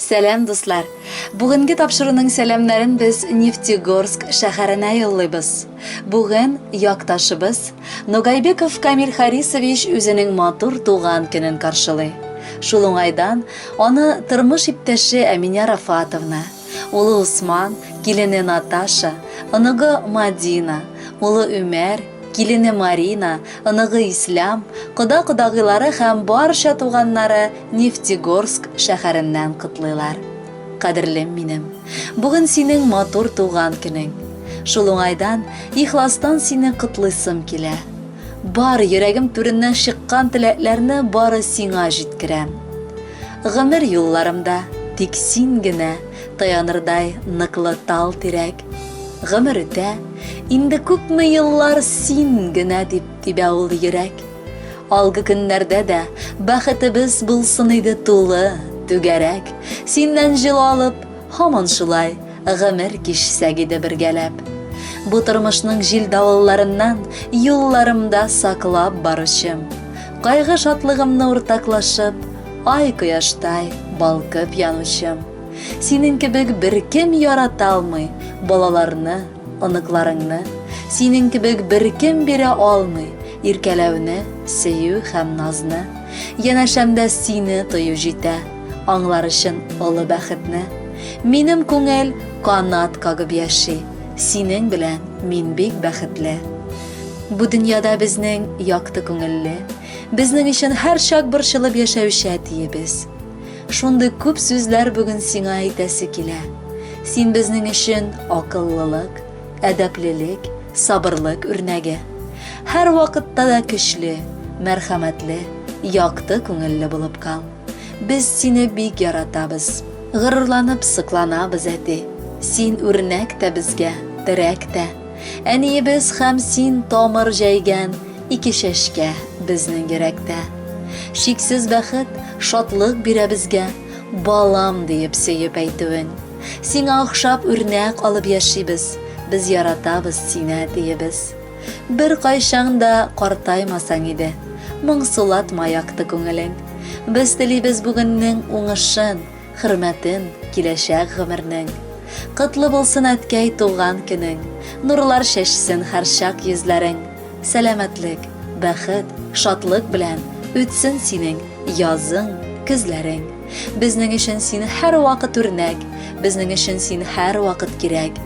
Сәлам, дуслар! Бүгенге тапшыруның сәламнәрен без Нефтегорск шәһәренә юллыйбыз. Бүген якташыбыз Ногайбеков Камил Харисович үзенең матур туган көнен каршылый. Шул уңайдан аны тормыш иптәше Әминә Рафатовна, улы Усман, килене Наташа, оныгы Мадина, улы Үмәр, килене Марина, оныгы Ислам, кода-кодагыйлары һәм барча туганнары Нефтегорск шәһәреннән котлыйлар. Кадерлем минем, бүген синең матур туган көнең. Шул уңайдан ихластан сине котлыйсым килә. Бар йөрәгем түреннән чыккан теләкләрне бары сиңа җиткерәм. Гомер юлларымда тик син генә таянырдай ныклы тал тирәк. Гомер үтә, инде күпме еллар син генә дип тибә ул йөрәк. Алгы көннәрдә дә бәхетебез булсын иде тулы, түгәрәк. Синнән җылы алып, һаман шулай гомер кичсәк иде бергәләп. Бу тормышның җил-давылларыннан юлларымда саклап баручым. Кайгы-шатлыгымны уртаклашып, ай кояштай балкып янучым. Синең кебек беркем ярата алмый балаларны, оныкларыңны. Синең кебек беркем бирә алмый иркәләүне, сөю һәм назны. Янәшәмдә сине тою җитә, аңлар өчен олы бәхетне. Минем күңел канат кагып яши, синең белән мин бик бәхетле. Бу дөньяда безнең якты күңелле, безнең өчен һәрчак борчылып яшәүче әтиебез. Шундый күп сүзләр бүген сиңа әйтәсе килә. Син безнең өчен акыллылык, әдәплелек, сабырлык үрнәге. Һәрвакытта да көчле, мәрхәмәтле, якты күңелле булып кал. Без сине бик яратабыз. Горурланып сокланабыз, әти. Син үрнәк тә безгә, терәк тә. Әниебез һәм син тамыр җәйгән ике чәчкә безнең йөрәктә. Чиксез бәхет, шатлык бирә безгә, балам диеп сөеп әйтүең. Сиңа охшап үрнәк алып яшибез, без яратабыз сине, әтиебез. Беркайчан да картаймасаң иде, моңсулатма якты күңелең. Без телибез бүгеннең уңышын, хөрмәтен, киләчәк гомернең. Котлы булсын, әткәй, туган көнең, нурлар чәчсен һәрчак йөзләрең. Сәламәтлек, бәхет, шатлык белән үтсен синең язың, көзләрең. Безнең өчен син һәрвакыт үрнәк, безнең өчен син һәрвакыт кирәк.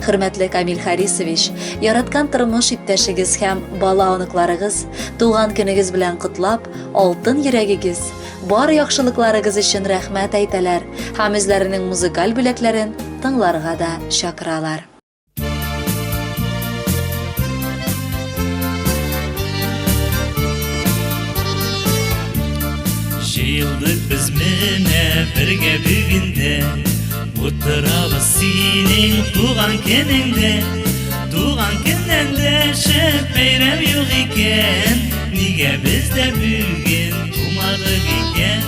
Хөрмәтле Камил Харисович, яраткан тормыш иптәшегез һәм бала-оныкларыгыз туган көнегез белән котлап, алтын йөрәгегез, бар яхшылыкларыгыз өчен рәхмәт әйтәләр һәм үзләренең музыкаль бүләкләрен тыңларга да чакыралар. Җыелдык без менә бергә бүген дә, Утырабыз синең туган көнеңдә. Туган көннән дә шәп бәйрәм юк икән, Нигә без дә бүген тумадык икән?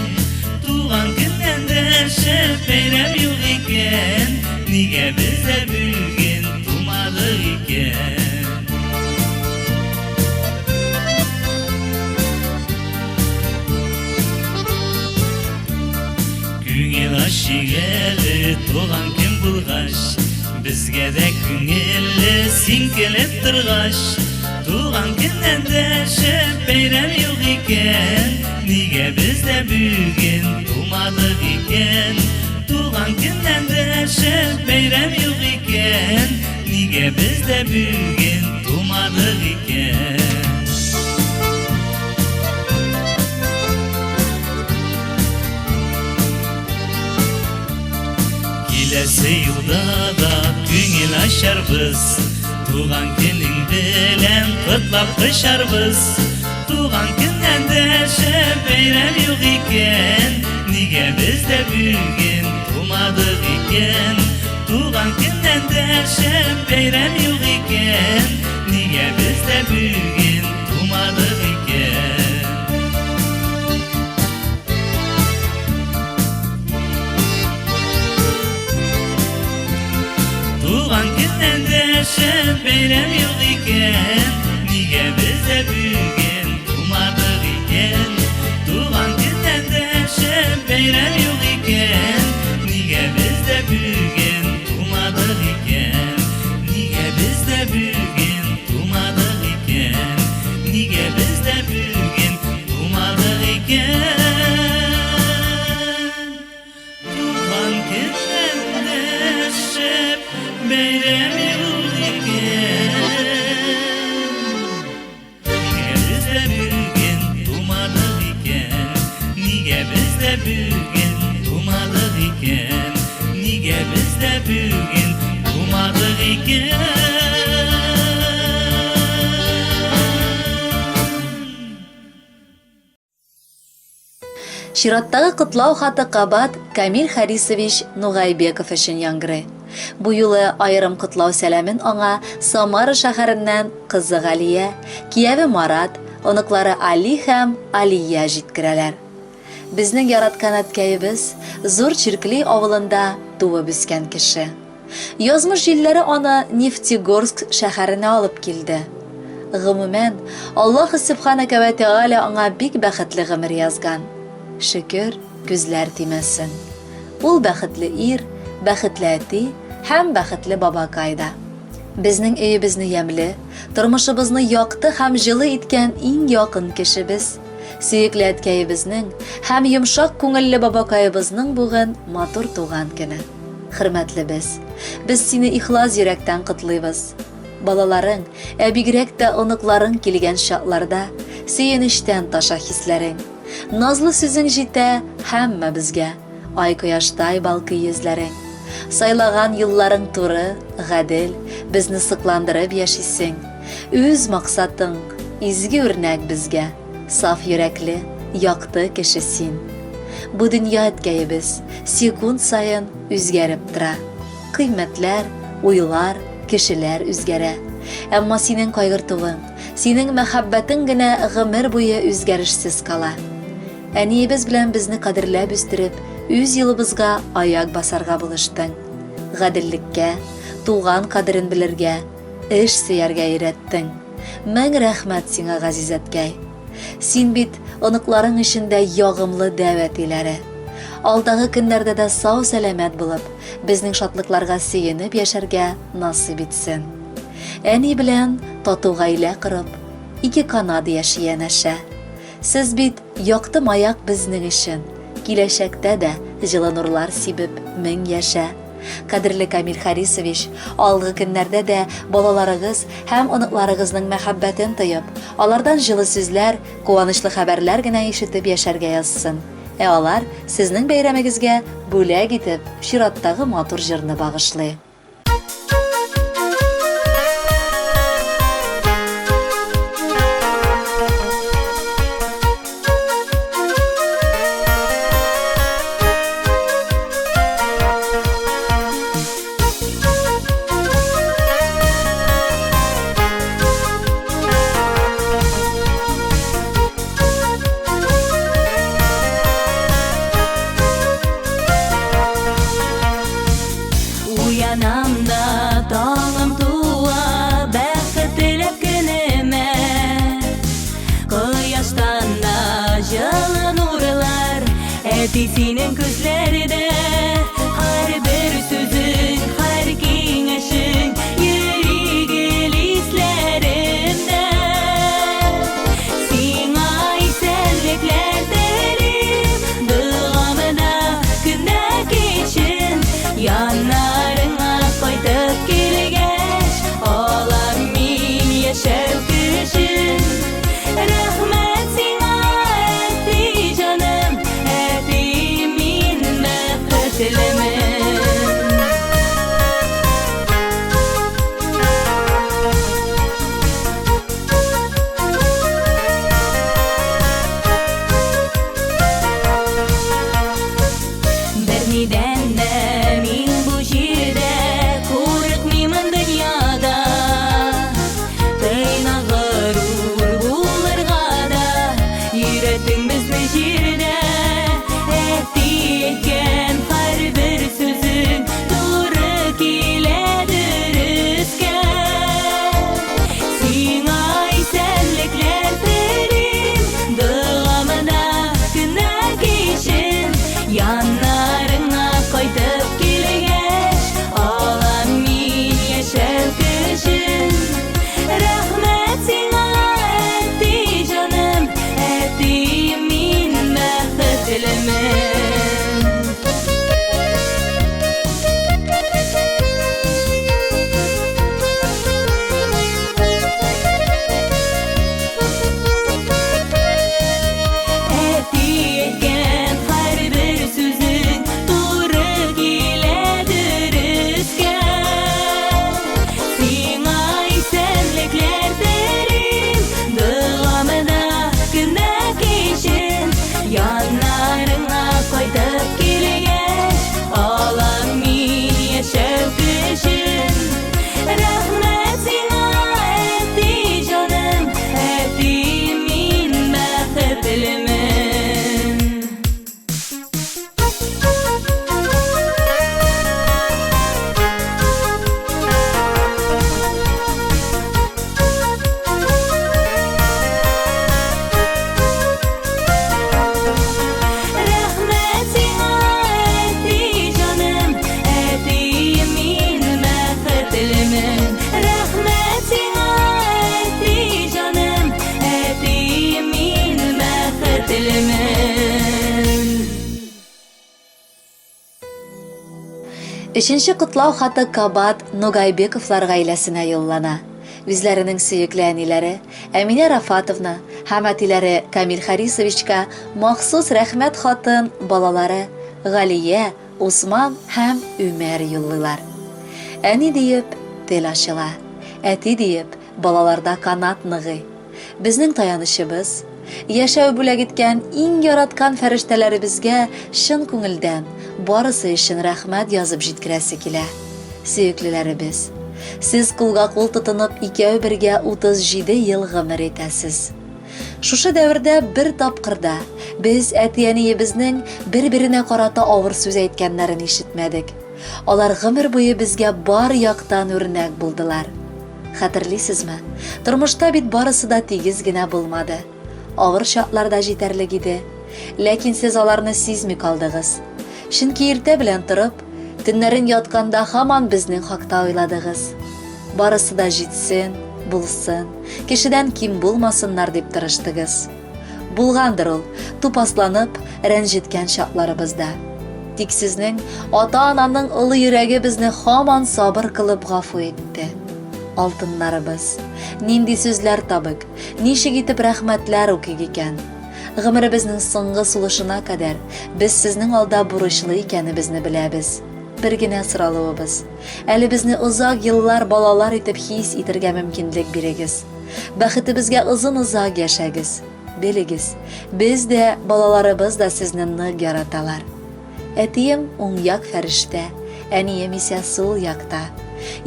Туган көннән дә шәп бәйрәм юк икән, Нигә без дә бүген тумадык икән? Күңел ачыйк әле туган көн булгач, Безгә дә күңелле син килеп торгач. Туган көннән дә шәп бәйрәм юк икән, Нигә без дә бүген тумадык икән? Туган көннән дә шәп бәйрәм юк икән, Нигә без дә бүген тумадык икән? Киләсе елда да күңел ачарбыз, Туган көнең белән котлап кочарбыз. Туган көннән дә шәп бәйрәм юк икән, Нигә без дә бүген тумадык икән? Туган көннән дә шәп бәйрәм юк икән, Нигә без дә бүген тумадык икән? Туган көннән дә шәп бәйрәм юк икән, Нигә без дә бүген тумадык икән? Туган көннән дә шәп бәйрәм юк икән, килгән. Чираттагы котлау хаты кабат Камил Харисович Нугайбеков өчен яңгырый. Бу юлы аерым котлау сәламен аңа Самара шәһәреннән кызы Галия, кияве Марат, оныклары Али һәм Алия җиткерәләр. Безнең яраткан әткәебез Зур Чиркли авылында туып үскән кеше. Язмыш җилләре аны Нефтегорск шәһәренә алып килде. Гомумән, Аллаһ Сөбханәкә вә Тәгалә аңа бик бәхетле гомер язган. Шөкер, күзләр тимәсен. Ул бәхетле ир, бәхетле әти һәм бәхетле бабакай да. Безнең өебезне ямьле, тормышыбызны якты һәм җылы иткән иң якын кешебез, сөекле әткәебезнең һәм йомшак күңелле бабакаебызның бүген матур туган көне. Хөрмәтлебез, без сине ихлас йөрәктән котлыйбыз. Балаларың, ә бигрәк тә оныкларың килгән чакларда сөенечтән таша хисләрең. Назлы сүзең җитә һәммәбезгә, ай кояштай балкый йөзләрең. Сайлаган юлларың туры, гадел, безне сокландырып яшисең. Үз максатың, изге үрнәк безгә. Саф йөрәкле, якты кеше син. Бу дөнья әткәебез, секунд саен үзгәреп тора. Кыйммәтләр, уйлар, кешеләр үзгәрә. Әмма синең кайгыртуың, синең мәхәббәтең генә гомер буе үзгәрешсез кала. Әниебез белән безне кадерләп үстереп, үз юлыбызга аяк басарга булыштың. Гаделлеккә, туган кадерен белергә, эш сөяргә өйрәттең. Мең рәхмәт сиңа, газиз әткәй. Син бит оныкларың өчен дә ягымлы дәү әтиләре. Алдагы көннәрдә дә сау-сәламәт булып, безнең шатлыкларга сөенеп яшәргә насыйп итсен. Әни белән тату гаилә корып, ике канат яши янәшә. Сез бит якты маяк безнең өчен, киләчәктә дә җылы нурлар сибеп мең яшә. Кадерле Камил Харисович, алгы көннәрдә дә балаларыгыз һәм оныкларыгызның мәхәббәтен тоеп, алардан җылы сүзләр, куанычлы хәбәрләр генә ишетеп яшәргә язсын. Ә алар сезнең бәйрәмегезгә бүләк итеп, чираттагы матур җырны багышлый. Уянам да таңым туа, бәхет теләп көнемә. Кояштан да җылы нурлар, әти синең күзләрдә. Һәрбер сүзең, һәр киңәшең йөри гел исләремдә. Сиңа исәнлекләр телим, догамда көндә кичен. Яннарыңа кайтып килгәч, алам мин яшәү көчен. Рәхмәт сиңа, әти җаным, әти мин бәхетле. Өченче котлау хаты кабат Ногайбековлар гаиләсенә юллана. Үзләренең сөекле әниләре Әминә Рафатовна һәм әтиләре Камил Харисовичка махсус рәхмәт хатын балалары Галия, Усман һәм Үмәр юллыйлар. Әни диеп, тел ачыла. Әти диеп, балаларда канат ныгый. Безнең таянычыбыз, яшәү бүләк иткән иң яраткан фәрештәләребезгә чын күңелдән барысы өчен рәхмәт язып җиткерәсе килә. Сөеклеләребез, сез кулга-кул тотынып икәү бергә 37 ел гомер итәсез. Шушы дәвердә бер тапкыр да без әти-әниебезнең бер-беренә карата авыр сүз әйткәннәрен ишетмәдек. Алар гомер буе безгә бар яктан үрнәк булдылар. Хәтерлисезме, тормышта бит барысы да тигез генә булмады. Авыр чаклар да җитәрлек иде. Ләкин сез аларны сизми калдыгыз. Чөнки иртә белән торып, төннәрен ятканда һаман безнең хакта уйладыгыз. Барысы да җитсен, булсын, кешедән ким булмасыннар дип тырыштыгыз. Булгандыр ул, тупасланып, рәнҗеткән чакларыбыз да. Тик сезнең ата-ананың олы йөрәге безне һаман сабыр кылып гафу итте. Алтыннарыбыз, нинди сүзләр табыйк, ничек итеп рәхмәтләр укыйк икән? Гомеребезнең соңгы сулышына кадәр без сезнең алда бурычлы икәнебезне беләбез. Бер генә соралуыбыз, әле безне озак еллар балалар итеп хис итергә мөмкинлек бирегез. Бәхетебезгә озын-озак яшәгез. Белегез, без дә, балаларыбыз да сезне нык яраталар. Әтием уң як фәрештә, әнием исә сул якта.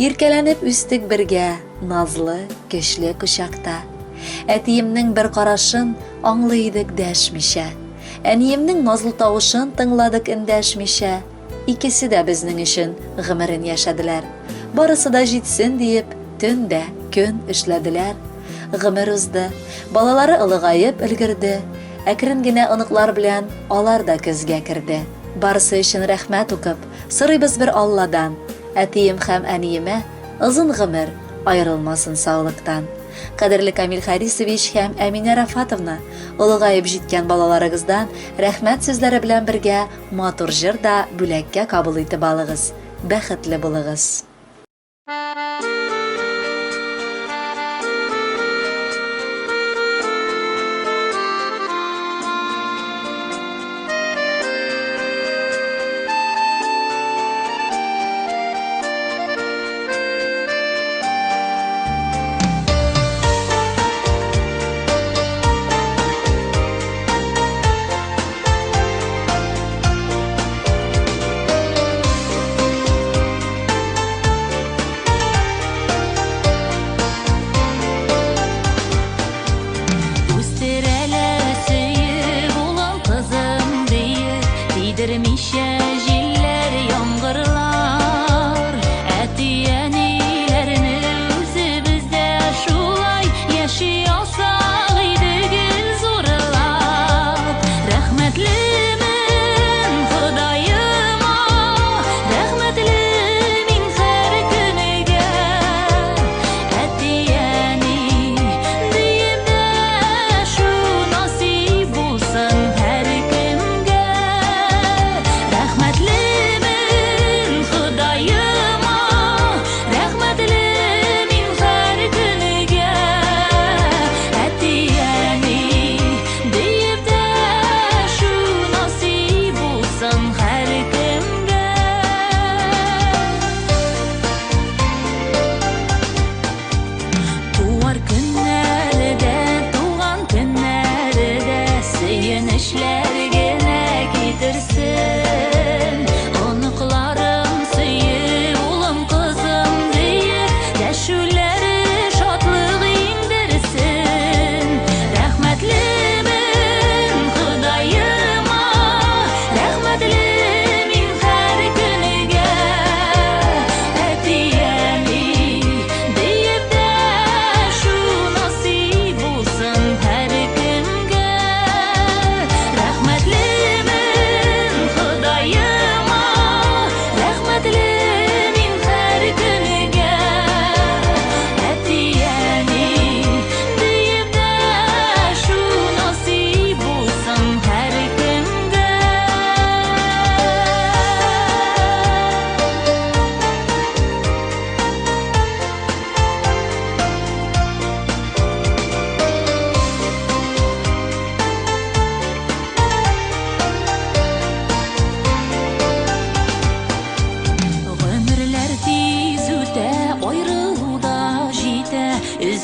Иркәләнеп үстек бергә, назлы, көчле кочакта. Әтиемнең бер карашын аңлый идек дәшмичә. Әниемнең назлы тавышын тыңладык эндәшмичә. Икесе дә безнең өчен гомерен яшәделәр. Барысы да җитсен диеп, төн дә көн эшләделәр. Гомер узды, балалары олыгаеп өлгерде. Әкрен генә оныклар белән алар да көзгә керде. Барысы өчен рәхмәт укып, сорыйбыз бер Алладан, әтием һәм әниемә озын гомер, аерылмасын саулыктан. Кадерле Камил Харисович һәм Әминә Рафатовна, олыгаеп җиткән балаларыгыздан рәхмәт сүзләре белән бергә Матур җыр да бүләккә кабул итеп алыгыз. Бәхетле булыгыз!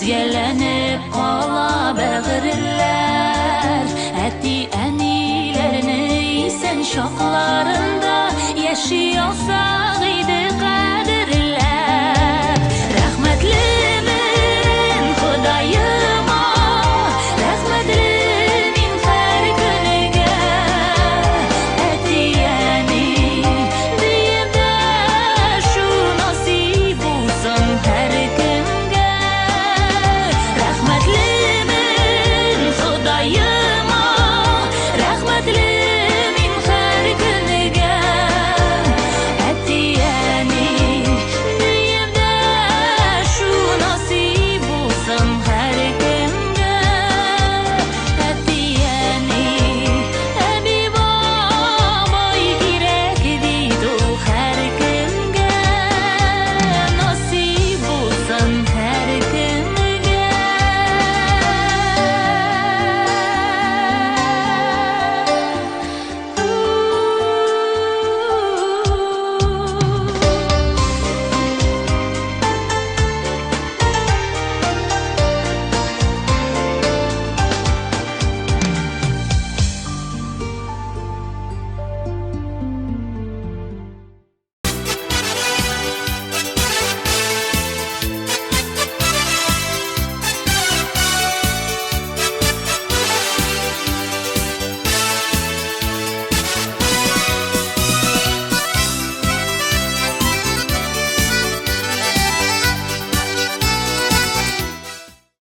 Өзгәләнеп кала бәгырьләр. Әти-әниләрне исән чакларында яши алса.